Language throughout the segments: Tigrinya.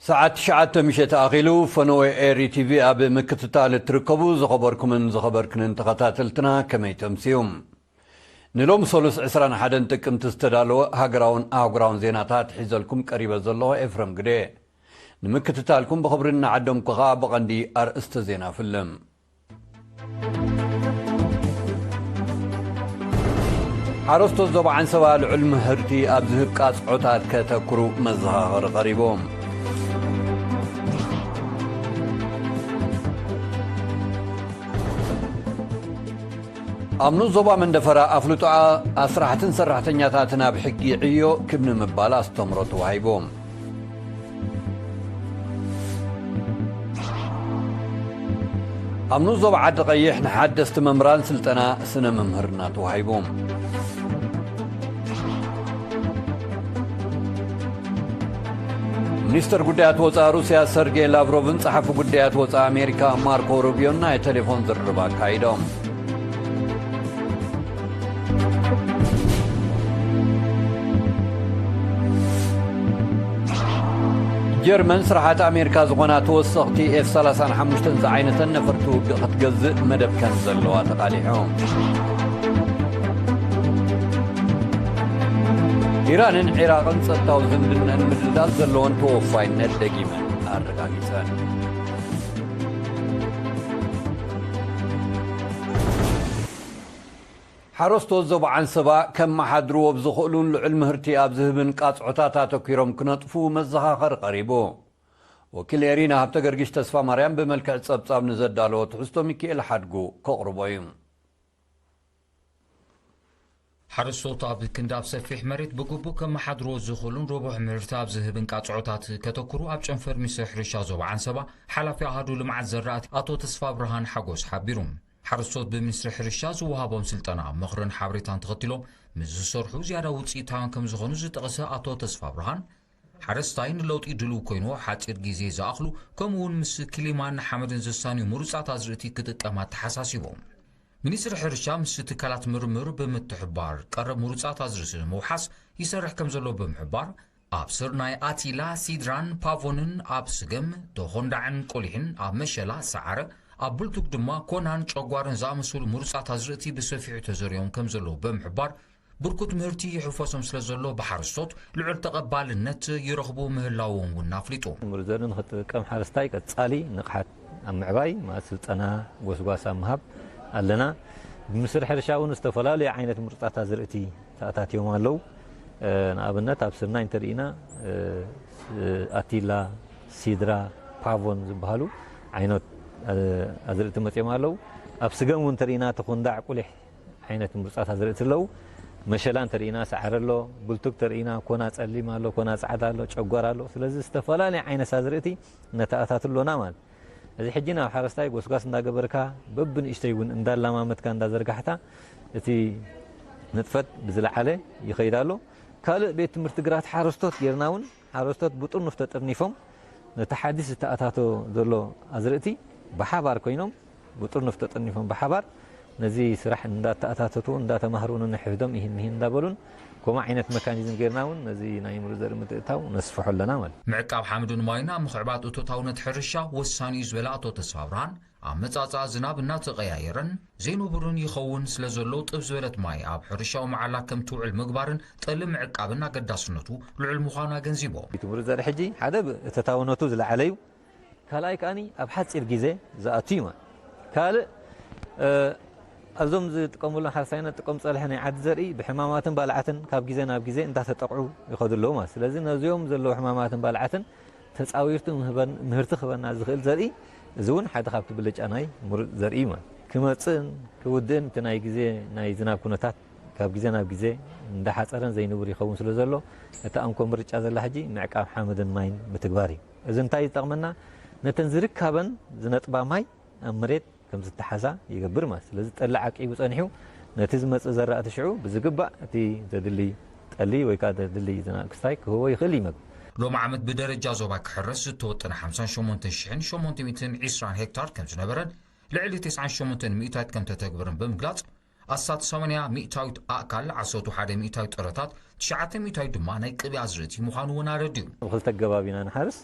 ሰዓት ትሽዓተ ምሸት ኣኺሉ። ፈነወ ኤሪ ቲቪ ኣብ ምክትታል እትርከቡ ዝኸበርኩምን ዝኸበርክንን ተኸታተልትና ከመይ ተምስዩም? ንሎም ሰሉስ ዕስራን ሓደን ጥቅምቲ ዝተዳለወ ሃገራውን ኣህጉራውን ዜናታት ሒዘልኩም ቀሪበ ዘለኹ ኤፍረም ግደ። ንምክትታልኩም ብኽብሪ እናዓደምኩ ኸኣ ብቐንዲ ኣርእስተ ዜና ፍልም። ሓረስቶት ዞባ ዓንሰባ ልዑል ምህርቲ ኣብ ዝህብ ቃጽዖታት ከተኩሩ መዘኻኸሪ ቀሪቦም። ኣብ ንኡስ ዞባ መንደፈራ ኣፍልጦ ኣስራሕትን ሰራሕተኛታትን ኣብ ሕጊ ዕዮ ክብ ንምባል ኣስተምሮ ተዋሂቦም። ኣብ ንኡስ ዞባ ዓዲ ቀይሕ ንሓደስቲ መምህራን ስልጠና ስነ ምምህርና ተዋሂቦም። ሚኒስተር ጉዳያት ወፃኢ ሩስያ ሰርጌይ ላቭሮቭን ጸሓፊ ጉዳያት ወፃኢ ኣሜሪካ ማርኮ ሩቢዮን ናይ ቴሌፎን ዝርርብ ኣካይዶም። ጀርመን ስራሓት ኣሜሪካ ዝኾና ተወሰኽቲ ኤፍ ሰላሳን ሓሙሽተን ዝዓይነተን ነፈርቲ ውግእ ክትገዝእ መደብ ከም ዘለዋ ተቓሊሑ። ኢራንን ዒራቕን ጸጥታዊ ዝምድነን ምድልዳል ዘለዎን ተወፋይነት ደጊመን ኣረጋጊጸን። ሓረስቶት ዞባ ዓንሰባ ከመሓድርዎ ብዝኽእሉን ልዑል ምህርቲ ኣብ ዝህብን ቃጽዖታት ኣተኲሮም ክነጥፉ መዘኻኸሪ ቀሪቡ። ወኪል ኤሪና ሃብተ ገርጊሽ ተስፋ ማርያም ብመልክዕ ጸብጻብ ንዘዳለዎ ትሕዝቶ ሚካኤል ሓድጉ ከቕርቦ እዩ። ሓረስቶት ኣብ ክንዲ ኣብ ሰፊሕ መሬት ብግቡእ ከመሓድርዎ ዝኽእሉን ርቡሕ ምህርቲ ኣብ ዝህብን ቃጽዖታት ከተኩሩ ኣብ ጨንፈር ሚኒስትሪ ሕርሻ ዞባ ዓንሰባ ሓላፊ ኣሃዱ ልምዓት ዘራእቲ ኣቶ ተስፋ ብርሃን ሓጎስ ሓቢሩ። ሓረስቶት ብሚኒስትሪ ሕርሻ ዝወሃቦም ስልጠና፣ ምኽርን ሓበሬታን ተኸቲሎም ምስ ዝሰርሑ ዝያዳ ውፅኢታውያን ከም ዝኾኑ ዝጠቐሰ ኣቶ ተስፋ ብርሃን፣ ሓረስታይ ንለውጢ ድሉው ኮይኑ ኣብ ሓፂር ግዜ ዝኣኽሉ ከምኡ እውን ምስ ክሊማን ሓመድን ዘሳንዩ ምሩፃት ኣዝርእቲ ክጥቀም ኣተሓሳሲቦም። ሚኒስትሪ ሕርሻ ምስ ትካላት ምርምር ብምትሕባር ቀረብ ምሩፃት ኣዝርእቲ ንምውሓስ ይሰርሕ ከም ዘሎ ብምሕባር፣ ኣብ ስርናይ ኣቲላ፣ ሲድራን ፓቮንን፣ ኣብ ስገም፣ ተኾንዳዕን ቆሊሕን፣ ኣብ መሸላ፣ ሰዓረ፣ ኣብ ብልቱግ ድማ ኮናን ጨጓርን ዝኣመሰሉ ምሩፃት ኣዝርእቲ ብሰፊሑ ተዘሪኦም ከም ዘለዉ ብምሕባር፣ ብርኩት ምህርቲ ይሕፈሶም ስለ ዘሎ ብሓረስቶት ልዑል ተቐባልነት ይረኽቡ ምህላዎም እውን ኣፍሊጡ። ምሩፅ ዘርኢ ንኽጥቀም ሓረስታይ ቀጻሊ ንቕሓት ኣብ ምዕባይ፣ ማለት ስልጠና ጎስጓስ ኣብ ምሃብ ኣለና። ብምስሪ ሕርሻ እውን ዝተፈላለዩ ዓይነት ምሩፃት ኣዝርእቲ ተኣታትዮም ኣለዉ። እ፣ ንኣብነት ኣብ ስርናይ እንተርኢና፣ እ፣ ስ-፣ ኣቲላ፣ ሲድራ፣ ፓቮን ዝበሃሉ ዓይነት፣ እ፣ ኣዝርእቲ መፅዮም ኣለዉ። ኣብ ስገም እውን እንተርኢና ተኾንዳዕ፣ ቁሊሕ ዓይነት ምሩፃት ኣዝርእቲ ኣለዉ። መሸላ እንተርኢና ሰዓረ ኣሎ፣ ብልቱግ እንተርኢና ኮና ፀሊም ኣሎ፣ ኮና ፃዕዳ ኣሎ፣ ጨጓር ኣሎ። ስለዚ ዝተፈላለዩ ዓይነት ኣዝርእቲ ነተኣታቱ ኣሎና ማለት። እዚ ሕጂ ናብ ሓረስታይ ጎስጓስ እንዳገበርካ በብንእሽተይ እውን እንዳላማመድካ እንዳዘርጋሕታ እቲ ንጥፈት ብዝለዓለ ይኸይድ ኣሎ። ካልእ ቤት ትምህርቲ ግራት ሓረስቶት ጌርና እውን ሓረስቶት ብጥርኑፍ ተጠርኒፎም ነቲ ሓዲስ ዝተኣታቶ ዘሎ ኣዝርእቲ ብሓባር ኮይኖም ብጥርኑፍ ተጠርኒፎም ብሓባር ነዚ ስራሕ እንዳተኣታተቱ እንዳተማህሩ ነንሕድሕዶም ይህን ምሂን እንዳበሉን ከምኡ ዓይነት መካኒዝም ጌርና እውን ነዚ ናይ ምሩፅ ዘርኢ ምትእትታው ነስፍሖ ኣለና ማለት። ምዕቃብ ሓመድን ማይን ኣብ ምኽዕባት እቶታውነት ሕርሻ ወሳኒ እዩ ዝበለ ኣቶ ተስፋ ብርሃን፣ ኣመጻጽኣ ዝናብ እናተቐያየረን ዘይንቡርን ይኸውን ስለ ዘሎ ጥብ ዝበለት ማይ ኣብ ሕርሻዊ መዓላ ከም ትውዕል ምግባርን ጠሊ ምዕቃብን ኣገዳስነቱ ልዑል ምዃኑ ኣገንዚቦም። እቲ ምሩፅ ዘርኢ ሕጂ ሓደ እቶታውነቱ ዝለዓለ እዩ። ካልኣይ ከኣኒ ኣብ ሓፂር ግዜ ዝኣቱ እዩ ማለት። ካልእ፣ እ፣ ኣብዞም ዝጥቀሙሉ ሓርሳይነት ጥቆም ፀብሒ ናይ ዓዲ ዘርኢ ብሕማማትን ባልዓትን ካብ ግዜ ናብ ግዜ እንዳተጠቕዑ ይኸዱ ኣለዉ ማለት። ስለዚ ነዚኦም ዘለዉ ሕማማትን ባልዓትን ተፃዊርቱ ምህበን-፣ ምህርቲ ክህበና ዝኽእል ዘርኢ፣ እዚ እውን ሓደ ካብቲ ብልጫ ናይ ምሩፅ ዘርኢ እዩ ማለት። ክመፅእን ክውድእን እቲ ናይ ግዜ ናይ ዝናብ ኩነታት ካብ ግዜ ናብ ግዜ እንዳሓፀረን ዘይንቡር ይኸውን ስለ ዘሎ፣ እቲ ኣንኮ ምርጫ ዘላ ሕጂ ምዕቃብ ሓመድን ማይን ምትግባር እዩ። እዚ እንታይ ይጠቕመና? ነተን ዝርካበን ዝነጥባ ማይ ኣብ መሬት ከም ዝተሓዛ ይገብር ማለት። ስለዚ ጠሊ ዓቂቡ ጸኒሑ ነቲ ዝመጽእ ዘራእቲ ሽዑ ብዝግባእ እቲ ዘድሊ ጠሊ ወይ ከኣ ዘድሊ ዝናብ ክስታይ ክህቦ ይኽእል እዩ መግቢ። ሎሚ ዓመት ብደረጃ ዞባ ክሕረስ ዝተወጠነ ሓምሳን ሸሞንተን ሽሕን ሸሞንተ ሚእትን ዕስራን ሄክታር ከም ዝነበረን ልዕሊ ተስዓን ሸሞንተን ሚእታዊት ከም ተተግበረን ብምግላጽ፣ ኣስታት ሰማንያ ሚእታዊት ኣእካል፣ ዓሰርተ ሓደ ሚእታዊት ጥረታት፣ ትሽዓተ ሚእታዊት ድማ ናይ ቅብኢ ኣዝርእቲ ምዃኑ እውን ኣረዲኡ። ብኽልተ ኣገባብ ኢና ንሓርስ።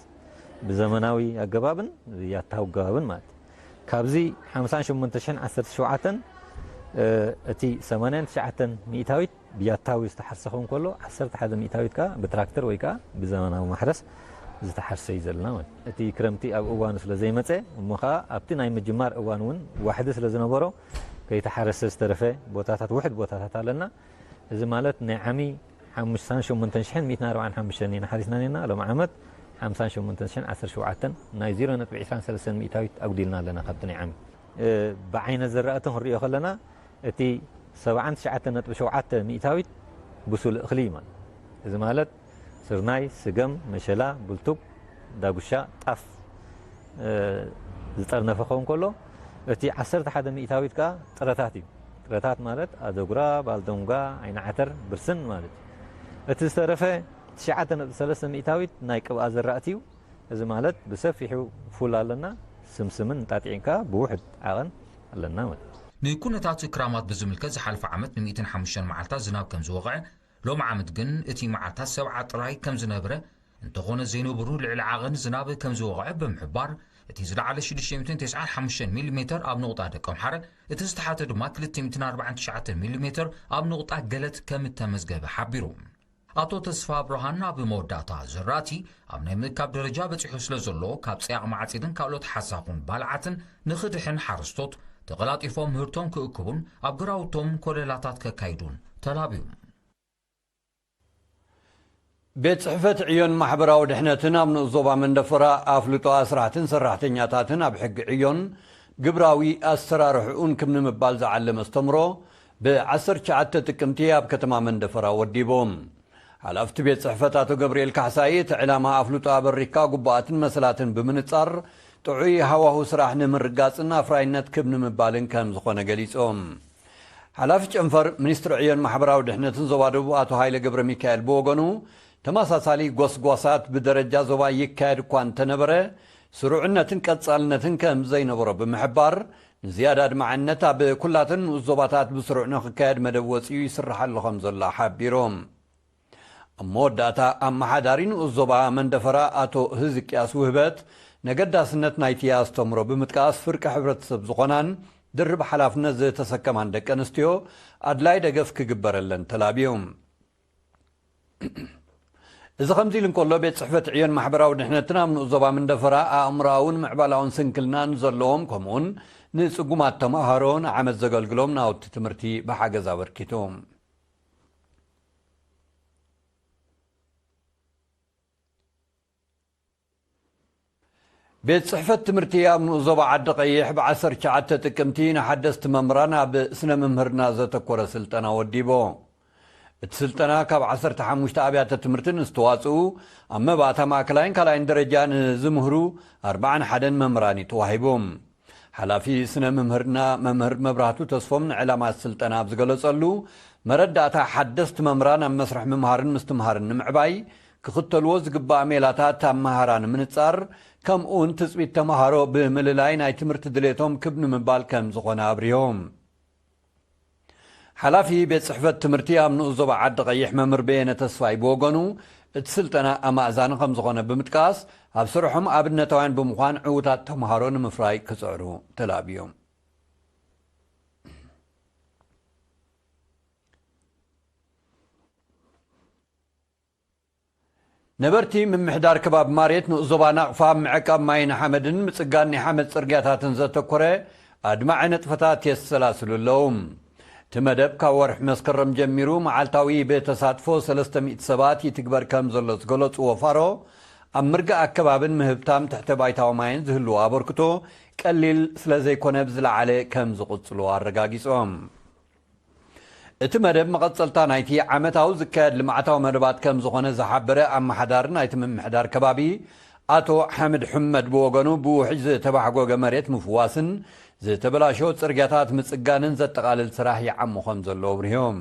ብዘመናዊ ኣገባብን ብያታዊ ኣገባብን ማለት እዩ። ካብዚ ሓምሳን ሸሞንተ ሽሕን ዓሰርተ ሸውዓተን፣ እ፣ እቲ ሰማንያን ትሽዓተን ሚእታዊት ብያታዊ ዝተሓርሰ ክኸውን ከሎ፣ ዓሰርተ ሓደ ሚእታዊት ከኣ ብትራክተር ወይ ከኣ ብዘመናዊ ማሕረስ ዝተሓርሰ እዩ ዘለና ማለት እዩ። እቲ ክረምቲ ኣብ እዋኑ ስለ ዘይመጸ፣ እሞ ከኣ ኣብቲ ናይ ምጅማር እዋን እውን ዋሕዲ ስለ ዝነበሮ፣ ከይተሓረሰ ዝተረፈ ቦታታት፣ ውሑድ ቦታታት ኣለና። እዚ ማለት ናይ ዓሚ ሓሙሽተን ሸሞንተን ሽሕን ሚእትን ኣርባዓን ሓሙሽተን ኢና ሓሪስና ነርና። ሎም ዓመት ሓምሳን ሸሞንተን ሽሕን ዓሰርተ ሸውዓተን፣ ናይ ዜሮ ነጥቢ ዕስራን ሰለስተን ሚእታዊት ኣጉዲልና ኣለና ካብቲ ናይ ዓሚ። እ፣ ብዓይነት ዘራእቲ ክንሪኦ ከለና፣ እቲ ሰብዓን ትሽዓተን ነጥቢ ሸውዓተ ሚእታዊት ብሱል እኽሊ እዩ ማለት። እዚ ማለት ስርናይ፣ ስገም፣ መሸላ፣ ብልቱግ፣ ዳጉሻ፣ ጣፍ፣ እ፣ ዝጠርነፈ ክኸውን ከሎ፣ እቲ ዓሰርተ ሓደ ሚእታዊት ከኣ ጥረታት እዩ። ጥረታት ማለት ኣደጉራ፣ ባልዶንጓ፣ ዓይኒ ዓተር፣ ብርስን ማለት እዩ። እቲ ዝተረፈ ትሽዓተ ነጥቢ ሰለስተ ሚእታዊት ናይ ቅብኣ ዘራእቲ እዩ። እዚ ማለት ብሰፊሑ ፉል ኣለና፣ ስምስምን እንጣጢዕን ከኣ ብውሑድ ዓቐን ኣለና ማለት እዩ። ንኩነታት ክራማት ብዝምልከት፣ ዝሓለፈ ዓመት ን ሚእትን ሓሙሽተን መዓልታት ዝናብ ከም ዝወቕዐ፣ ሎም ዓመት ግን እቲ መዓልታት ሰብዓ ጥራይ ከም ዝነብረ፣ እንተኾነ ዘይንቡሩ ልዕሊ ዓቐን ዝናብ ከም ዝወቕዐ ብምሕባር፣ እቲ ዝለዓለ ሽዱሽተ ሚእትን ተስዓን ሓሙሽተን ሚሊ ሜተር ኣብ ንቑጣ ደቀምሓረ፣ እቲ ዝተሓተ ድማ ክልተ ሚእትን ኣርባዓን ትሽዓተን ሚሊ ሜተር ኣብ ንቑጣ ገለት ከም እተመዝገበ ሓቢሩ። ኣቶ ተስፋ ብርሃን ኣብ መወዳእታ፣ ዘራእቲ ኣብ ናይ ምእካብ ደረጃ በጺሑ ስለ ዘሎ፣ ካብ ጽያቕ ማዕጺድን ካልኦት ሓሳኹን ባልዓትን ንኽድሕን፣ ሓረስቶት ተቐላጢፎም ምህርቶም ክእክቡን ኣብ ግራውቶም ኮለላታት ከካይዱን ተላብዩ። ቤት ጽሕፈት ዕዮን ማሕበራዊ ድሕነትን ኣብ ንኡስ ዞባ መንደፈራ ኣፍልጦ ኣስራሕትን ሰራሕተኛታትን ኣብ ሕጊ ዕዮን ግብራዊ ኣሰራርሕኡን ክም ንምባል ዝዓለመ ኣስተምሮ ብ ዓሰርተ ትሽዓተ ጥቅምቲ ኣብ ከተማ መንደፈራ ወዲቡ። ሓላፍቲ ቤት ጽሕፈት ኣቶ ገብርኤል ካሕሳይ፣ እቲ ዕላማ ኣፍልጦ ኣበሪካ ግቡኣትን መሰላትን ብምንጻር ጥዑይ ሃዋሁ ስራሕ ንምርጋጽን ኣፍራይነት ክብ ንምባልን ከም ዝኾነ ገሊጾም። ሓላፊ ጨንፈር ሚኒስትሪ ዕዮን ማሕበራዊ ድሕነትን ዞባ ደቡብ ኣቶ ሃይለ ገብረ ሚካኤል ብወገኑ፣ ተመሳሳሊ ጎስጓሳት ብደረጃ ዞባ ይካየድ እኳ እንተነበረ፣ ስሩዕነትን ቀጻልነትን ከም ዘይነበሮ ብምሕባር፣ ንዝያዳ ኣድማዕነት ኣብ ኩላተን ንኡስ ዞባታት ብስሩዕ ንኽካየድ መደብ ወጺኡ ይስራሕ ኣሎ ከም ዘሎ ሓቢሩ። ኣብ መወዳእታ፣ ኣመሓዳሪ ንኡስ ዞባ መንደፈራ ኣቶ ህዝቅያስ ውህበት፣ ነገዳስነት ናይቲ ኣስተምሮ ብምጥቃስ፣ ፍርቂ ሕብረተሰብ ዝኾናን ድርብ ሓላፍነት ዝተሰከማን ደቂ ኣንስትዮ ኣድላይ ደገፍ ክግበረለን ተላብዩ። እዚ ከምዚ ኢሉ እንከሎ፣ ቤት ጽሕፈት ዕዮን ማሕበራዊ ድሕነትን ኣብ ንኡስ ዞባ መንደፈራ ኣእምሮኣውን ምዕባላውን ስንክልና ንዘለዎም፣ ከምኡውን ንጽጉማት ተማሃሮ ንዓመት ዘገልግሎም ናውቲ ትምህርቲ ብሓገዝ ኣበርኪቱ። ቤት ጽሕፈት ትምህርቲ ኣብ ንኡስ ዞባ ዓዲ ቀይሕ ብ ዓሰርተ ትሽዓተ ጥቅምቲ ንሓደስቲ መምህራን ኣብ ስነ ምምህርና ዘተኮረ ስልጠና ወዲቡ። እቲ ስልጠና ካብ ዓሰርተ ሓሙሽተ ኣብያተ ትምህርቲ ንዝተዋጽኡ ኣብ መባእታ ማእከላይን ካልኣይን ደረጃ ንዝምህሩ ኣርባዓን ሓደን መምህራን እዩ ተዋሂቡ። ሓላፊ ስነ ምምህርና መምህር መብራህቱ ተስፎም ንዕላማ ስልጠና ኣብ ዝገለጸሉ፣ መረዳእታ ሓደስቲ መምህራን ኣብ መስርሕ ምምሃርን ምስትምሃርን ንምዕባይ ክኽተልዎ ዝግባእ ሜላታት ኣመሃራ ንምንጻር፣ ከምኡውን ትጽቢት ተምሃሮ ብምልላይ ናይ ትምህርቲ ድሌቶም ክብ ንምባል ከም ዝኾነ ኣብሪሆም። ሓላፊ ቤት ጽሕፈት ትምህርቲ ኣብ ንኡስ ዞባ ዓዲ ቀይሕ መምህር በየነ ተስፋይ ብወገኑ፣ እቲ ስልጠና ኣማእዛኒ ከም ዝኾነ ብምጥቃስ፣ ኣብ ስርሖም ኣብነታውያን ብምዃን ዕዉታት ተምሃሮ ንምፍራይ ክጽዕሩ ተላብዮም። ነበርቲ ምምሕዳር ከባቢ ማሬት ንኡስ ዞባ ናቕፋ ኣብ ምዕቃብ ማይን ሓመድን ምጽጋን ናይ ሓመድ ጽርግያታትን ዘተኮረ ኣድማዒ ንጥፈታት የሰላስሉ ኣለዉ። እቲ መደብ ካብ ወርሒ መስከረም ጀሚሩ መዓልታዊ ብተሳትፎ ሰለስተ ሚእቲ ሰባት ይትግበር ከም ዘሎ ዝገለጹ ወፋሮ፣ ኣብ ምርጋእ ኣከባብን ምህብታም ትሕተ ባይታዊ ማይን ዝህልዎ ኣበርክቶ ቀሊል ስለ ዘይኮነ ብዝለዓለ ከም ዝቕጽሉ ኣረጋጊጾም። እቲ መደብ መቐጸልታ ናይቲ ዓመታዊ ዝካየድ ልምዓታዊ መደባት ከም ዝኾነ ዝሓበረ ኣመሓዳሪ ናይቲ ምምሕዳር ከባቢ ኣቶ ሓምድ ሕመድ ብወገኑ፣ ብውሕጅ ዝተባሕጎገ መሬት ምፍዋስን ዝተበላሸወ ጽርግያታት ምጽጋንን ዘጠቓልል ስራሕ ይዓሙ ከም ዘሎ ኣብሪሆም።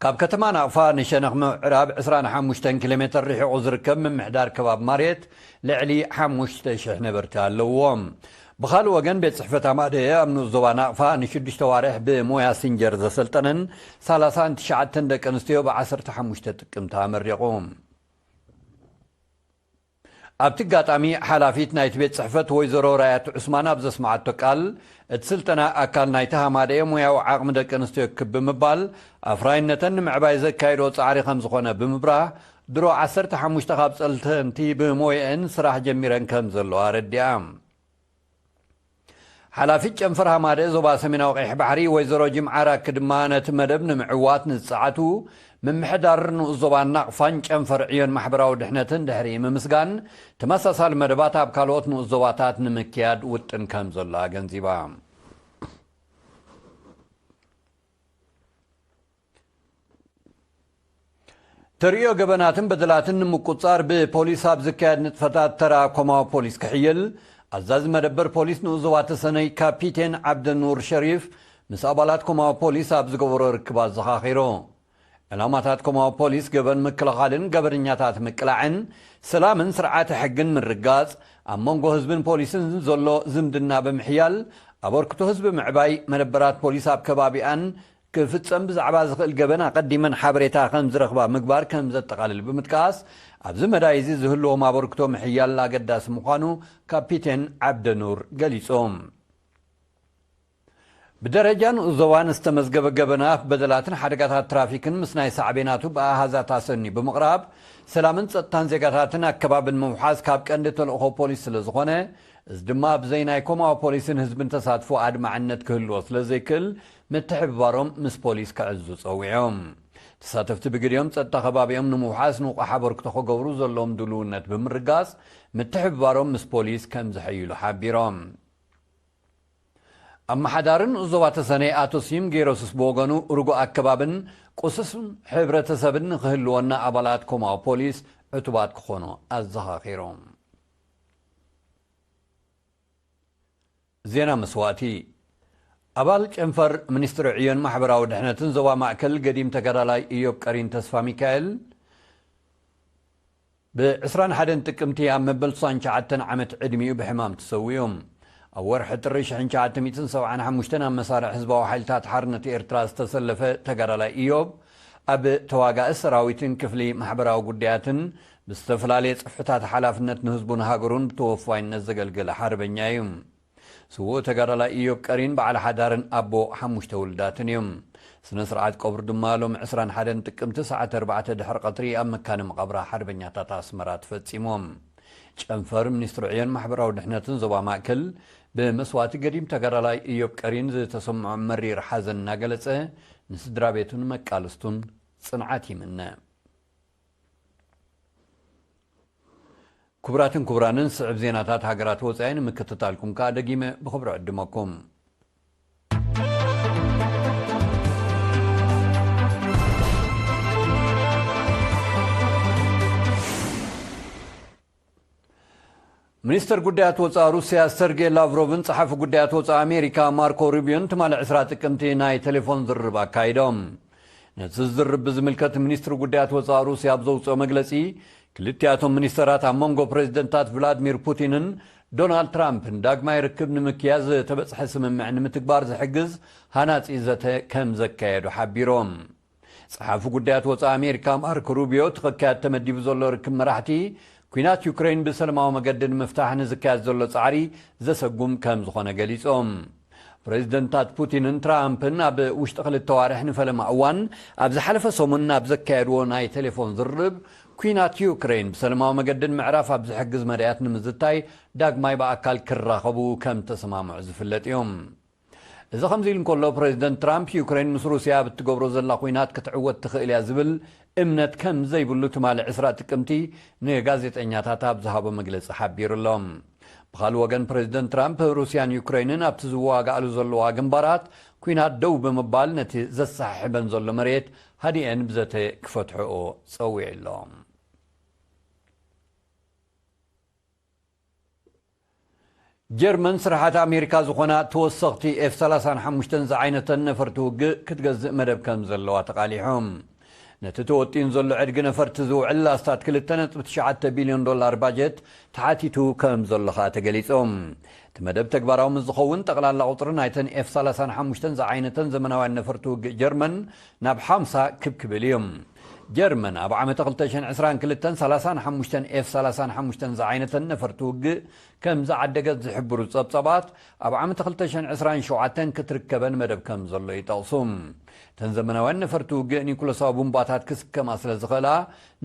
ካብ ከተማ ናቕፋ ንሸነኽ ምዕራብ ዕስራን ሓሙሽተን ኪሎ ሜተር ርሒቑ ዝርከብ ምምሕዳር ከባቢ ማሬት ልዕሊ ሓሙሽተ ሽሕ ነበርቲ ኣለውዎ። ብኻልእ ወገን፣ ቤት ጽሕፈት ኣማደየ ኣብ ንኡስ ዞባ ናቕፋ ንሽዱሽተ ዋርሕ ብሞያ ሲንጀር ዘሰልጠነን ሰላሳን ትሽዓተን ደቂ ኣንስትዮ ብ ዓሰርተ ሓሙሽተ ጥቅምቲ ኣመሪቑ። ኣብቲ ኣጋጣሚ ሓላፊት ናይቲ ቤት ጽሕፈት ወይዘሮ ራያት ዑስማን ኣብ ዘስምዓቶ ቃል፣ እቲ ስልጠና ኣካል ናይቲ ሃማደኤ ሙያዊ ዓቕሚ ደቂ ኣንስትዮ ክብ ብምባል፣ ኣፍራይነተን ንምዕባይ ዘካየድኦ ጻዕሪ ከም ዝኾነ ብምብራህ፣ ድሮ ዓሰርተ ሓሙሽተ ካብ ጸልተንቲ ብሞየአን ስራሕ ጀሚረን ከም ዘለዋ ኣረዲኣ። ሓላፊት ጨንፈር ሃማደኤ ዞባ ሰሜናዊ ቀይሕ ባሕሪ ወይዘሮ ጅምዓ ራኪ ድማ፣ ነቲ መደብ ንምዕዋት ንዝጸዓቱ ምምሕዳር ንኡስ ዞባ ናቕፋን ጨንፈር ዕዮን ማሕበራዊ ድሕነትን ድሕሪ ምምስጋን፣ ተመሳሳሊ መደባት ኣብ ካልኦት ንኡስ ዞባታት ንምክያድ ውጥን ከም ዘሎ ኣገንዚባ። ተርእዮ ገበናትን በደላትን ንምቁጻር ብፖሊስ ኣብ ዝካየድ ንጥፈታት ተራ ኮማዊ ፖሊስ ክሕይል፣ ኣዛዚ መደበር ፖሊስ ንኡስ ዞባ ተሰነይ ካፒቴን ዓብደኑር ሸሪፍ ምስ ኣባላት ኮማዊ ፖሊስ ኣብ ዝገበሮ ርክብ ኣዘኻኺሩ። ዕላማታት ኮማዊ ፖሊስ ገበን ምክልኻልን ገበነኛታት ምቅላዕን፣ ሰላምን ስርዓተ ሕግን ምርጋጽ፣ ኣብ መንጎ ህዝብን ፖሊስን ዘሎ ዝምድና ብምሕያል፣ ኣበርክቶ ህዝቢ ምዕባይ፣ መደበራት ፖሊስ ኣብ ከባቢኣን ክፍጸም ብዛዕባ ዝኽእል ገበን ኣቐዲመን ሓበሬታ ከም ዝረኽባ ምግባር ከም ዘጠቓልል ብምጥቃስ፣ ኣብዚ መዳይ እዚ ዝህልዎም ኣበርክቶ ምሕያል ኣገዳሲ ምዃኑ ካፒቴን ዓብደኑር ገሊጹ። ብደረጃ ንኡስ ዞባን ዝተመዝገበ ገበናት፣ በደላትን ሓደጋታት ትራፊክን ምስ ናይ ሳዕቤናቱ ብኣሃዛት ኣሰንዩ ብምቕራብ፣ ሰላምን ጸጥታን ዜጋታትን ኣከባብን ምውሓስ ካብ ቀንዲ ተልእኾ ፖሊስ ስለ ዝኾነ፣ እዚ ድማ ብዘይ ናይ ኮማዊ ፖሊስን ህዝብን ተሳትፎ ኣድማዕነት ክህልዎ ስለ ዘይክእል፣ ምትሕብባሮም ምስ ፖሊስ ክዕዙ ጸዊዖም። ተሳተፍቲ ብግዲኦም ጸጥታ ከባቢኦም ንምውሓስ ንቑሕ ኣበርክቶ ክገብሩ ዘለዎም ድልውነት ብምርጋጽ፣ ምትሕብባሮም ምስ ፖሊስ ከም ዘሐይሉ ሓቢሮም። ኣመሓዳሪ ንኡስ ዞባ ተሰነይ ኣቶ ስዩም ገይረሱስ ብወገኑ፣ ርጉእ ኣከባብን ቅሱን ሕብረተሰብን ንክህልወና ኣባላት ኮማዊ ፖሊስ ዕቱባት ክኾኑ ኣዘኻኺሮም። ዜና መስዋእቲ። ኣባል ጨንፈር ሚኒስትሪ ዕዮን ማሕበራዊ ድሕነትን ዞባ ማእከል ገዲም ተጋዳላይ ኢዮብ ቀሪን ተስፋ ሚካኤል፣ ብ ዕስራን ሓደን ጥቅምቲ ኣብ መበል ስሳን ትሽዓተን ዓመት ዕድሚኡ ብሕማም ተሰዊኡ። ኣብ ወርሒ ጥሪ ሽሕን ትሽዓተ ሚእትን ሰብዓን ሓሙሽተን ኣብ መሳርዕ ህዝባዊ ሓይልታት ሓርነት ኤርትራ ዝተሰለፈ ተጋዳላይ ኢዮብ፣ ኣብ ተዋጋኢ ሰራዊትን ክፍሊ ማሕበራዊ ጉዳያትን ብዝተፈላለየ ጽፍሕታት ሓላፍነት ንህዝቡን ሃገሩን ብተወፋይነት ዘገልገለ ሓርበኛ እዩ። ስዉእ ተጋዳላይ ኢዮብ ቀሪን በዓል ሓዳርን ኣቦ ሓሙሽተ ውሉዳትን እዩ። ስነ ስርዓት ቀብሩ ድማ ሎሚ ዕስራን ሓደን ጥቅምቲ ሰዓት ኣርባዕተ ድሕሪ ቀትሪ ኣብ መካነ መቓብር ሓርበኛታት ኣስመራ ተፈጺሙ። ጨንፈር ሚኒስትሪ ዕዮን ማሕበራዊ ድሕነትን ዞባ ማእከል፣ ብመስዋእቲ ገዲም ተጋዳላይ ኢዮብ ቀሪን ዝተሰምዖ መሪር ሓዘን እናገለጸ፣ ንስድራ ቤቱን መቃልስቱን ጽንዓት ይምነ። ክቡራትን ክቡራንን፣ ስዕብ ዜናታት ሃገራት ወጻኢ ንምክትታልኩም ከኣ ደጊመ ብኽብሪ ዕድመኩም። ሚኒስተር ጉዳያት ወጻኢ ሩስያ ሰርጌ ላቭሮቭን ጸሓፊ ጉዳያት ወጻኢ ኣሜሪካ ማርኮ ሩቢዮን ትማሊ ዕስራ ጥቅምቲ ናይ ቴሌፎን ዝርርብ ኣካይዶም። ነቲ ዝርርብ ብዝምልከት ሚኒስትሪ ጉዳያት ወጻኢ ሩስያ ኣብ ዘውጽኦ መግለጺ፣ ክልቲኣቶም ሚኒስተራት ኣብ መንጎ ፕሬዚደንታት ቭላድሚር ፑቲንን ዶናልድ ትራምፕን ዳግማይ ርክብ ንምክያዝ ዝተበጽሐ ስምምዕ ንምትግባር ዝሕግዝ ሃናጺ ዘተ ከም ዘካየዱ ሓቢሮም። ጸሓፊ ጉዳያት ወጻኢ ኣሜሪካ ማርክ ሩቢዮ፣ እቲ ክካየድ ተመዲቡ ዘሎ ርክብ መራሕቲ፣ ኲናት ዩክሬን ብሰላማዊ መገዲ ንምፍታሕ ንዝካየድ ዘሎ ጻዕሪ ዘሰጉም ከም ዝኾነ ገሊጾም። ፕሬዚደንታት ፑቲንን ትራምፕን ኣብ ውሽጢ ክልተ ዋርሕ ንፈለማ እዋን ኣብ ዝሓለፈ ሰሙን ኣብ ዘካየድዎ ናይ ቴሌፎን ዝርርብ፣ ኲናት ዩክሬን ብሰላማዊ መገዲ ንምዕራፍ ኣብ ዝሕግዝ መዳያት ንምዝታይ ዳግማይ ብኣካል ክራኸቡ ከም ተሰማምዑ ዝፍለጥ እዩ። እዚ ከምዚ ኢሉ እንከሎ፣ ፕሬዚደንት ትራምፕ፣ ዩክሬን ምስ ሩስያ ኣብ እትገብሮ ዘላ ኲናት ክትዕወት ትኽእል እያ ዝብል እምነት ከም ዘይብሉ ትማሊ ዕስራ ጥቅምቲ ንጋዜጠኛታት ኣብ ዝሃቦ መግለጺ ሓቢሩ ኣሎ። ብኻልእ ወገን፣ ፕሬዚደንት ትራምፕ፣ ሩስያን ዩክሬንን ኣብቲ ዝዋጋኣሉ ዘለዋ ግንባራት ኲናት ደው ብምባል፣ ነቲ ዘሰሓሕበን ዘሎ መሬት ሃዲኤን ብዘተ ክፈትሕኦ ጸዊዑ ኣሎ። ጀርመን፣ ስራሓት ኣሜሪካ ዝኾና ተወሰኽቲ ኤፍ ሰላሳን ሓሙሽተን ዝዓይነተን ነፈርቲ ውግእ ክትገዝእ መደብ ከም ዘለዋ ተቓሊሖም። ነቲ ተወጢኑ ዘሎ ዕድጊ ነፈርቲ ዝውዕል ኣስታት ክልተ ነጥቢ ትሽዓተ ቢልዮን ዶላር ባጀት ተሓቲቱ ከም ዘሎ ኸኣ ተገሊጾም። እቲ መደብ ተግባራዊ ምስ ዝኸውን፣ ጠቕላላ ቁጽሪ ናይተን ኤፍ ሰላሳን ሓሙሽተን ዝዓይነተን ዘመናውያን ነፈርቲ ውግእ ጀርመን ናብ ሓምሳ ክብ ክብል እዩ። ጀርመን ኣብ ዓመተ ክልተ ሽሕን ዕስራን ክልተን ሰላሳን ሓሙሽተን ኤፍ ሰላሳን ሓሙሽተን ዝዓይነተን ነፈርቲ ውግእ ከም ዝዓደገት ዝሕብሩ ጸብጸባት፣ ኣብ ዓመተ ክልተ ሽሕን ዕስራን ሸውዓተን ክትርከበን መደብ ከም ዘሎ ይጠቕሱ። እተን ዘመናውያን ነፈርቲ ውግእ ኒኩለሳዊ ቡምባታት ክስከማ ስለ ዝኽእላ፣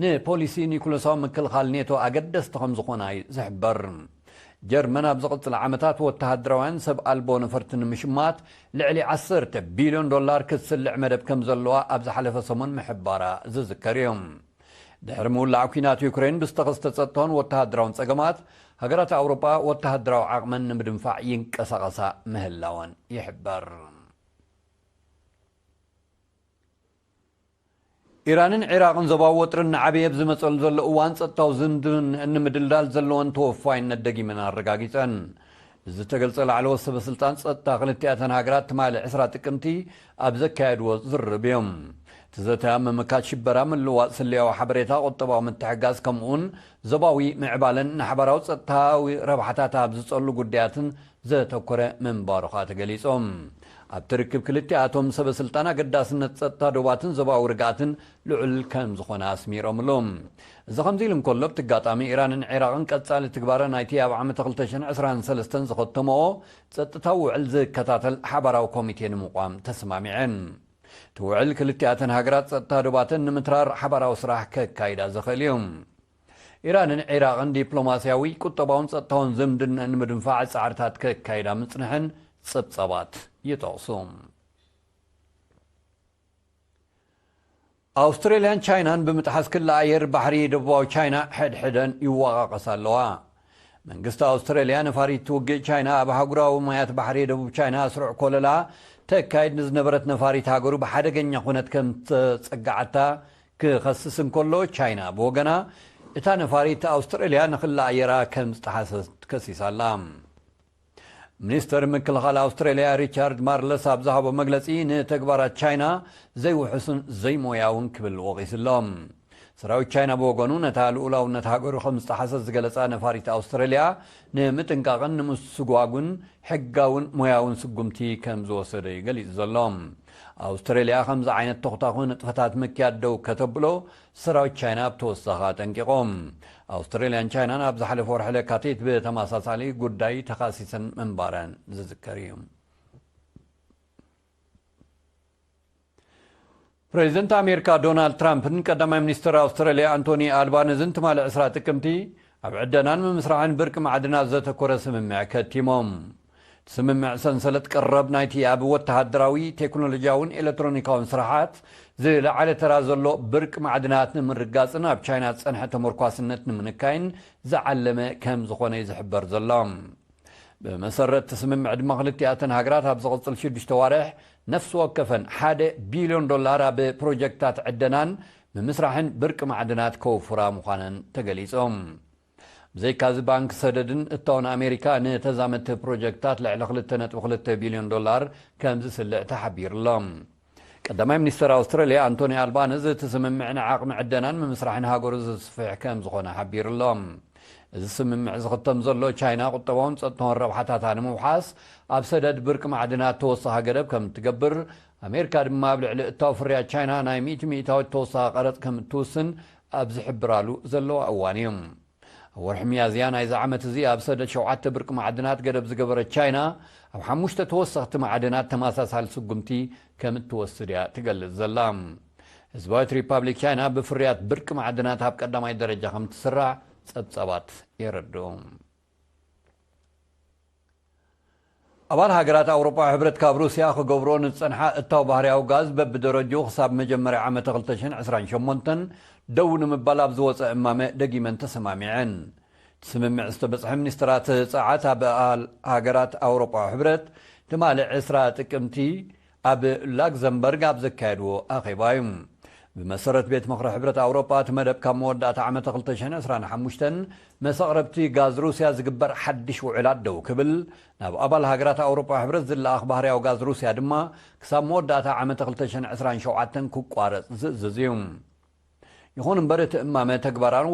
ንፖሊሲ ኒኩለሳዊ ምክልኻል ኔቶ ኣገደስቲ ከም ዝኾና እዩ ዝሕበር። ጀርመን ኣብ ዝቕጽል ዓመታት ወተሃደራውያን ሰብ ኣልቦ ነፈርቲ ንምሽማት ልዕሊ ዓሰርተ ቢልዮን ዶላር ክትስልዕ መደብ ከም ዘለዋ ኣብ ዝሓለፈ ሰሙን ምሕባራ ዝዝከር እዩ። ድሕሪ ምውላዕ ኲናት ዩክሬን ብዝተኸስተ ጸጥታውን ወተሃደራውን ጸገማት፣ ሃገራት ኣውሮጳ ወተሃደራዊ ዓቕመን ንምድንፋዕ ይንቀሳቐሳ ምህላወን ይሕበር። ኢራንን ዒራቕን ዞባዊ ወጥሪ እናዓበየ ኣብ ዝመጸሉ ዘሎ እዋን፣ ጸጥታዊ ዝምድን ንምድልዳል ዘለወን ተወፋይነት ደጊመን ኣረጋጊጸን። እዚ ዝተገልጸ ላዕለዎት ሰበ ስልጣን ጸጥታ ክልቲኣተን ሃገራት ትማሊ ዕስራ ጥቅምቲ ኣብ ዘካየድዎ ዝርርብ እዮም። እቲ ዘተ ኣብ ምምካት ሽበራ፣ ምልውዋጥ ስለያዊ ሓበሬታ፣ ቁጠባዊ ምትሕጋዝ፣ ከምኡውን ዞባዊ ምዕባለን ንሓባራዊ ጸጥታዊ ረብሓታት ኣብ ዝጸሉ ጉዳያትን ዘተኮረ ምንባሩ ኸኣ ተገሊጾም። ኣብቲ ርክብ ክልቲኣቶም ሰበ ስልጣን ኣገዳስነት ጸጥታ ዶባትን ዞባዊ ርግኣትን ልዑል ከም ዝኾነ ኣስሚሮምሉ። እዚ ከምዚ ኢሉ እንከሎ፣ ኣብቲ ኣጋጣሚ ኢራንን ዒራቕን ቀጻሊ ትግባረ ናይቲ ኣብ ዓመተ ክልተ ሽሕን ዕስራን ሰለስተን ዝኸተመኦ ጸጥታዊ ውዕል ዝከታተል ሓባራዊ ኮሚቴ ንምቋም ተስማሚዐን። እቲ ውዕል ክልቲኣተን ሃገራት ጸጥታ ዶባተን ንምትራር ሓባራዊ ስራሕ ከካይዳ ዝኽእል እዩ። ኢራንን ዒራቕን ዲፕሎማስያዊ፣ ቁጠባውን ጸጥታውን ዝምድንአን ንምድንፋዕ ጻዕርታት ከካይዳ ምጽንሐን ጸብጻባት ይጠቕሱ። ኣውስትሬልያን ቻይናን ብምጥሓስ ክሊ ኣየር ባሕሪ ደቡባዊ ቻይና ሕድሕደን ይወቓቐሳ ኣለዋ። መንግስቲ ኣውስትሬልያ ነፋሪት ውግእ ቻይና ኣብ ኣህጉራዊ ማያት ባሕሪ ደቡብ ቻይና ስሩዕ ኮለላ ተካይድ ንዝነበረት ነፋሪት ሃገሩ ብሓደገኛ ኩነት ከም ተጸግዓታ ክኸስስ እንከሎ፣ ቻይና ብወገና እታ ነፋሪት ኣውስትሬልያ ንክሊ ኣየራ ከም ዝጠሓሰት ከሲሳ ኣላ። ሚኒስተር ምክልኻል ኣውስትሬልያ ሪቻርድ ማርለስ ኣብ ዝሃቦ መግለጺ፣ ንተግባራት ቻይና ዘይውሑስን ዘይሞያውን ክብል ወቒሱ ኣሎ። ሰራዊት ቻይና ብወገኑ፣ ነታ ልኡላውነት ሃገሩ ከም ዝጠሓሰት ዝገለጻ ነፋሪት ኣውስትራልያ ንምጥንቃቕን ንምስጓጉን ሕጋውን ሞያውን ስጉምቲ ከም ዝወሰደ እዩ ገሊጹ ዘሎ። ኣውስትራልያ ከምዚ ዓይነት ተኹታኹ ንጥፈታት ምክያድ ደው ከተብሎ ሰራዊት ቻይና ብተወሳኺ ኣጠንቂቖም። ኣውስትራልያን ቻይናን ኣብ ዝሓለፈ ወርሒ ለካቲት ብተመሳሳሊ ጉዳይ ተኻሲሰን ምንባረን ዝዝከር እዩ። ፕሬዚደንት ኣሜሪካ ዶናልድ ትራምፕን ቀዳማይ ሚኒስትር ኣውስትራልያ ኣንቶኒ ኣልባነዝን ትማሊ ዕስራ ጥቅምቲ ኣብ ዕደናን ምምስራሕን ብርቂ ማዕድናት ዘተኮረ ስምምዕ ከቲሞም። እቲ ስምምዕ ሰንሰለት ቀረብ ናይቲ ኣብ ወተሃደራዊ፣ ቴክኖሎጂያውን ኤሌክትሮኒካውን ስራሓት ዝለዓለ ተራ ዘሎ ብርቂ ማዕድናት ንምርጋጽን ኣብ ቻይና ዝጸንሐ ተመርኳስነት ንምንካይን ዝዓለመ ከም ዝኾነ እዩ ዝሕበር ዘሎ። ብመሰረት እቲ ስምምዕ ድማ፣ ክልቲኣተን ሃገራት ኣብ ዝቕጽል ሽዱሽተ ዋርሕ ነፍሲ ወከፈን ሓደ ቢልዮን ዶላር ኣብ ፕሮጀክታት ዕደናን ምምስራሕን ብርቂ ማዕድናት ከውፍራ ምዃነን ተገሊጾም። ብዘይካዚ፣ ባንክ ሰደድን እታውን ኣሜሪካ ንተዛመድቲ ፕሮጀክታት ልዕሊ ክልተ ነጥቢ ክልተ ቢልዮን ዶላር ከም ዝስልዕ ተሓቢሩ ኣሎ። ቀዳማይ ሚኒስትር ኣውስትራልያ ኣንቶኒ ኣልባነዝ፣ እቲ ስምምዕ ንዓቕሚ ዕደናን ምምስራሕን ሃገሩ ዘስፍሕ ከም ዝኾነ ሓቢሩ ኣሎ። እዚ ስምምዕ ዝኽተም ዘሎ፣ ቻይና ቁጠባውን ጸጥታውን ረብሓታታ ንምውሓስ ኣብ ሰደድ ብርቂ ማዕድናት ተወሳኺ ገደብ ከም እትገብር፣ ኣሜሪካ ድማ ኣብ ልዕሊ እታው ፍርያት ቻይና ናይ ሚእቲ ሚእታዊት ተወሳኺ ቀረጽ ከም እትውስን ኣብ ዝሕብራሉ ዘለዋ እዋን እዩ። ኣብ ወርሒ ሚያዝያ ናይዚ ዓመት እዚ ኣብ ሰደድ ሸውዓተ ብርቂ ማዕድናት ገደብ ዝገበረት ቻይና፣ ኣብ ሓሙሽተ ተወሰኽቲ ማዕድናት ተመሳሳሊ ስጉምቲ ከም እትወስድ እያ ትገልጽ ዘላ። ህዝባዊት ሪፓብሊክ ቻይና ብፍርያት ብርቂ ማዕድናት ኣብ ቀዳማይ ደረጃ ከም እትስራዕ ጸብጻባት የረድኡ። ኣባል ሃገራት ኣውሮጳዊ ሕብረት ካብ ሩስያ ክገብሮ ንዝጸንሓ እታው ባህርያዊ ጋዝ በብደረጅኡ ክሳብ መጀመርያ ዓመተ ክልተ ሽሕን ዕስራን ሸሞንተን ደው ንምባል ኣብ ዝወጸ እማመ ደጊመን ተሰማሚዐን። እቲ ስምምዕ ዝተበጽሐ ሚኒስትራት ጸዓት ኣባል ሃገራት ኣውሮጳዊ ሕብረት ትማሊ ዕስራ ጥቅምቲ ኣብ ላክዘምበርግ ኣብ ዘካየድዎ ኣኼባ እዩ። ብመሰረት ቤት ምኽሪ ሕብረት ኣውሮጳ፣ እቲ መደብ ካብ መወዳእታ ዓመተ ክልተ ሽሕን ዕስራን ሓሙሽተን መሰቕረብቲ ጋዝ ሩስያ ዝግበር ሓድሽ ውዕላት ደው ክብል፣ ናብ ኣባል ሃገራት ኣውሮጳ ሕብረት ዝለኣኽ ባህርያዊ ጋዝ ሩስያ ድማ ክሳብ መወዳእታ ዓመተ ክልተ ሽሕን ዕስራን ሸውዓተን ክቋረጽ ዝእዝዝ እዩ። ይኹን እምበር፣ እቲ እማመ ተግባራዊ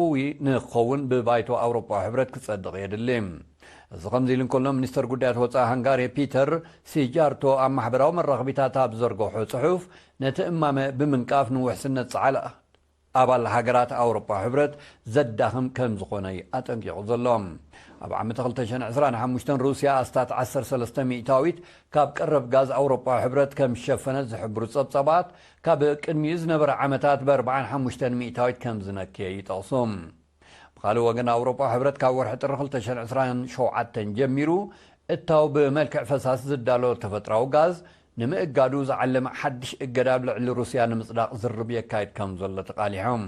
ንክኸውን ብባይቶ ኣውሮጳዊ ሕብረት ክጸድቕ የድሊ። እዚ ከምዚ ኢሉ እንከሎ፣ ሚኒስተር ጉዳያት ወጻኢ ሃንጋሪ ፒተር ሲጃርቶ ኣብ ማሕበራዊ መራኸቢታት ኣብ ዝዘርግሖ ጽሑፍ፣ ነቲ እማመ ብምንቃፍ፣ ንውሕስነት ጸዓል ኣባል ሃገራት ኣውሮጳ ሕብረት ዘዳኽም ከም ዝኾነ እዩ ኣጠንቂቑ ዘሎ። ኣብ ዓመተ ክልተ ሽሕን ዕስራን ሓሙሽተን ሩስያ ኣስታት ዓሰርተ ሰለስተ ሚእታዊት ካብ ቀረብ ጋዝ ኣውሮጳ ሕብረት ከም ዝሸፈነት ዝሕብሩ ጸብጻባት፣ ካብ ቅድሚኡ ዝነበረ ዓመታት ብ ኣርባዓን ሓሙሽተን ሚእታዊት ከም ዝነከየ ይጠቕሱ። ብኻልእ ወገን፣ ኣውሮጳ ሕብረት ካብ ወርሒ ጥሪ ክልተ ሽሕን ዕስራን ሸውዓተን ጀሚሩ እታው ብመልክዕ ፈሳሲ ዝዳሎ ተፈጥራዊ ጋዝ ንምእጋዱ ዝዓለመ ሓድሽ እገዳ ኣብ ልዕሊ ሩስያ ንምጽዳቕ ዝርርብ የካይድ ከም ዘሎ ተቓሊሖም።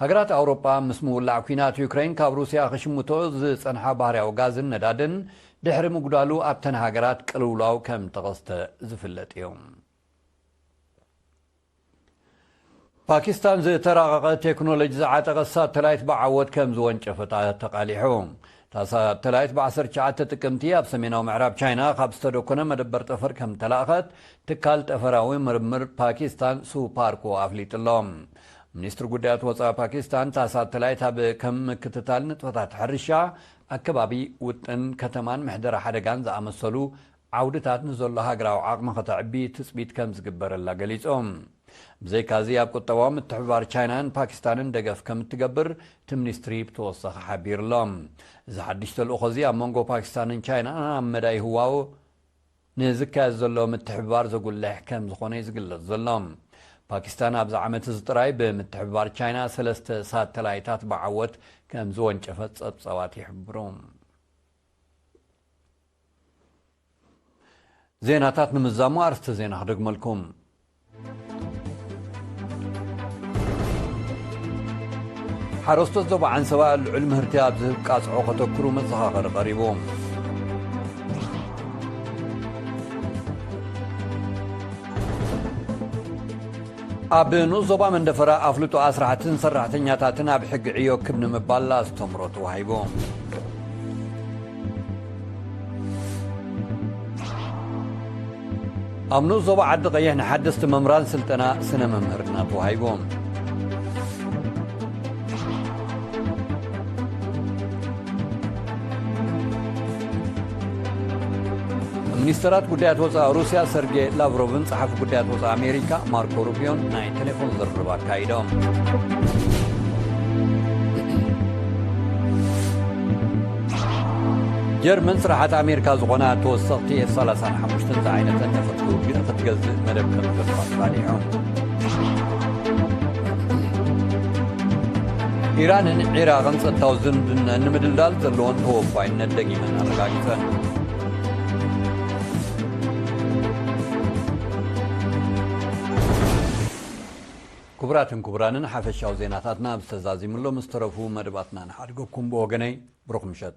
ሃገራት ኣውሮጳ ምስ ምውላዕ ኲናት ዩክሬን ካብ ሩስያ ክሽምቶ ዝጸንሓ ባህርያዊ ጋዝን ነዳድን ድሕሪ ምጉዳሉ ኣብተን ሃገራት ቅልውላው ከም ተኸስተ ዝፍለጥ እዩ። ፓኪስታን ዝተራቐቐ ቴክኖሎጂ ዝዓጠቐ ሳተላይት ብዓወት ከም ዝወንጨፈት ተቓሊሑ። እታ ሳተላይት ብ ዓሰርተ ትሽዓተ ጥቅምቲ ኣብ ሰሜናዊ ምዕራብ ቻይና ካብ ዝተደኮነ መደበር ጠፈር ከም ተላእኸት ትካል ጠፈራዊ ምርምር ፓኪስታን ሱፓርኮ ኣፍሊጡ ኣሎ። ሚኒስትሪ ጉዳያት ወጻኢ ፓኪስታን፣ እታ ሳተላይት ኣብ ከም ምክትታል ንጥፈታት ሕርሻ፣ ኣከባቢ ውጥን፣ ከተማን ምሕደራ ሓደጋን ዝኣመሰሉ ዓውድታት ንዘሎ ሃገራዊ ዓቕሚ ከተዕቢ ትጽቢት ከም ዝግበረላ ገሊጾም። ብዘይካዚ፣ ኣብ ቁጠባዊ ምትሕብባር ቻይናን ፓኪስታንን ደገፍ ከም እትገብር እቲ ሚኒስትሪ ብተወሳኺ ሓቢሩ ኣሎ። እዚ ሓድሽ ተልእኾ እዚ ኣብ መንጎ ፓኪስታንን ቻይናን ኣብ መዳይ ህዋው ንዝካየድ ዘሎ ምትሕብባር ዘጉልሕ ከም ዝኾነ እዩ ዝግለጽ ዘሎ። ፓኪስታን ኣብዚ ዓመት እዚ ጥራይ ብምትሕብባር ቻይና ሰለስተ ሳተላይታት ብዓወት ከም ዝወንጨፈት ጸብጻባት ይሕብሩ። ዜናታት ንምዛሙ ኣርስተ ዜና ክደግመልኩም። ሓረስቶት ዞባ ዓንሰባ ልዑል ምህርቲ ኣብ ዝህብ ቃጽዖ ከተኩሩ መዘኻኸሪ ቀሪቡ። ኣብ ንኡስ ዞባ መንደፈራ ኣፍልጦ ኣስራሕትን ሰራሕተኛታትን ኣብ ሕጊ ዕዮ ክብ ንምባል ኣስተምሮ ተዋሂቡ። ኣብ ንኡስ ዞባ ዓዲ ቀይሕ ንሓደስቲ መምህራን ስልጠና ስነ መምህርና ተዋሂቡ። ሚኒስተራት ጉዳያት ወጻኢ ሩስያ ሰርጌ ላቭሮቭን ጸሓፊ ጉዳያት ወጻኢ ኣሜሪካ ማርኮ ሩቢዮን ናይ ቴሌፎን ዝርርብ ኣካይዶም። ጀርመን ስራሓት ኣሜሪካ ዝኾና ተወሰኽቲ ኤፍ ሰላሳን ሓሙሽተን ዝዓይነተን ነፈርቲ ውግእ ክትገዝእ መደብ ከም ዘለዋ ተባሊዖም። ኢራንን ዒራቕን ጸጥታዊ ዝምድነን ንምድልዳል ዘለዎን ተወፋይነት ደጊመን ኣረጋጊጸን። ክቡራትን ክቡራንን፣ ሓፈሻዊ ዜናታትና ኣብ ዝተዛዚምሎም ዝተረፉ መደባትና ንሓድገኩም። ብወገነይ ብሩኽ ምሸት።